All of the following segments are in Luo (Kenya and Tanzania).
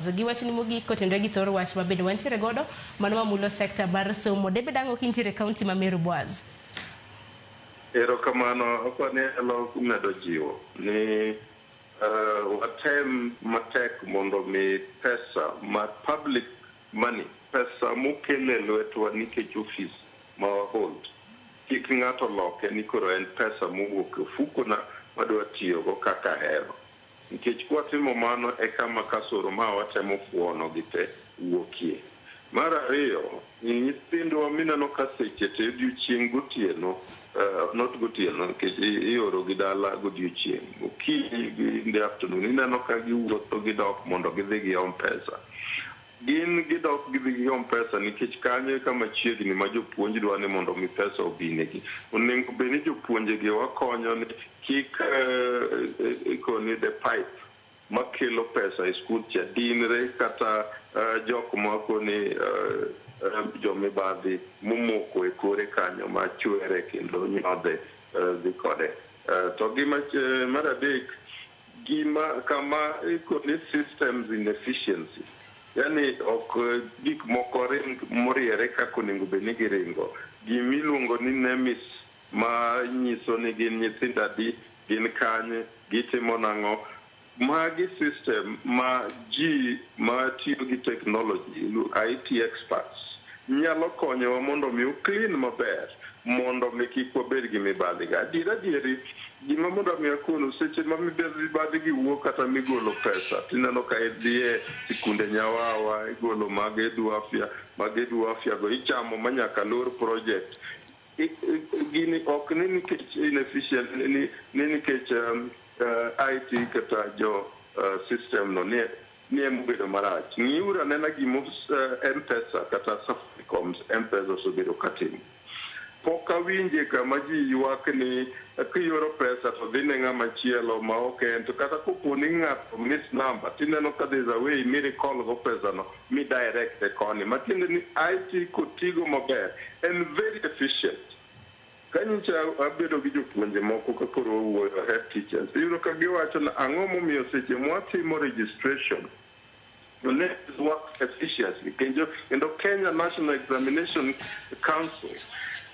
Gi wachni mogik kotenore gi thor wach ma bende wantiere godo mano mamulo sekta mar somo. Debed ang'o kintiere e kaunti ma Meru Boaz? Erokamano, apani anyalo medo jiwo ni watem matek mondo mi pesa mar public money, pesa mokel e lwetwa nikech ofis ma wahold, kik ng'ato loke ni koro en pesa mowuok e ofukona madwa tiyogo kaka ahero. Nikech kwatimo mano e kama kasoro ma watemo fuono gi te wuokie. Mar ariyo, nyithindwa mineno ka seche te odiochieng' gotieno, not gotieno nikech ioro gi dala godiochieng', okinyi gi in the afternoon ineno ka giwuotho gidok mondo gidhi giom pesa. Gin gidok gidhi giom pesa nikech kanyo e kama chiegni ma jopuonj dwa ni mondo mi pesa obinegi. Onego bed ni jopuonje gi wakonyo ni kik ikoni the pipe makelo pesa e skul cha dinre kata jok makoni jomibadhi momoko e kore kanyo ma chwere kendo nyodhe dhi kode. To gi mar adek, gima kama ikoni systems inefficiency, yani ok gik moko ring moriere kaka onego bed ni giringo. Gimiluongo ni NEMIS ma nyiso ni gin nyithindo adi, gin kanye, gitimo nang'o. Magi system ma ji ma tiyo gi technology, IT experts, nyalo konyowa mondo mi o clean maber mondo mi kik wabed gi mibadhi ga. Adier adieri, gima mondo mi akonu seche ma mibadhi gi wuok kata migolo pesa, tineno ka idhiye sikunde nyawawa, igolo mag Edu Afya, mag Edu Afya go ichamo manyaka lor project. Gini ok ni nikech inefficient, ni nikech IT kata jo system no ni emobedo marach. Ng'iuru anena gima M-Pesa kata Safaricom's M-Pesa osebedo katimo. Pok awinje kama ji ywak ni kioro pesa to dhi ne ng'ama chielo ma ok en to kata kopo ni ng'ato miss number tineno ka there's a way mi recall go pesa no mi direct e koni. Matiende ni IT kotigo maber en very efficient. Ka nyocha abedo gi jopuonje moko ka koro wawuoyo head teachers, iyudo ka giwacho ni ang'o momiyo seche mwatimo registration to ne work efficiently kendo Kenya National Examination Council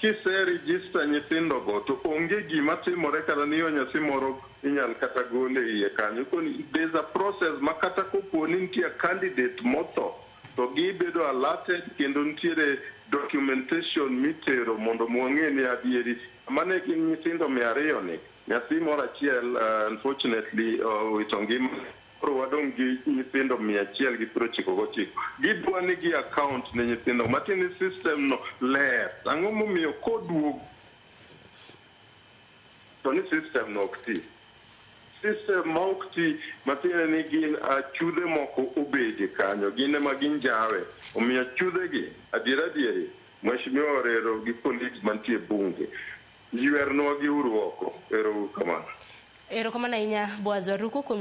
kise register nyithindo go to onge gima timore kata ni nyathi moro inyal kata gol e iye kanyo. Koni there's a process ma kata kopo ni nitie candidate motho to gibedo alerted kendo nitiere documentation mitero mondo wang'e ni adieri mane gin nyithindo 200 ni nyathi moro achiel unfortunately owito ngima koro wadong' gi nyithindo 199. Gidwa ni gi account ne nyithindo matiende ni system no ler. Ang'o momiyo koduogo to ni system no ok ti? System ma ok ti matiende ni gin achudhe moko obede kanyo, gin ema ginjawe. Omiyo achudhe gi adier adieri Mheshimiwa Orero gi colleagues mantie bunge ywernwa gi uru oko. Ero uru kamano. Erokamano ahinya Boaz Waruku kuom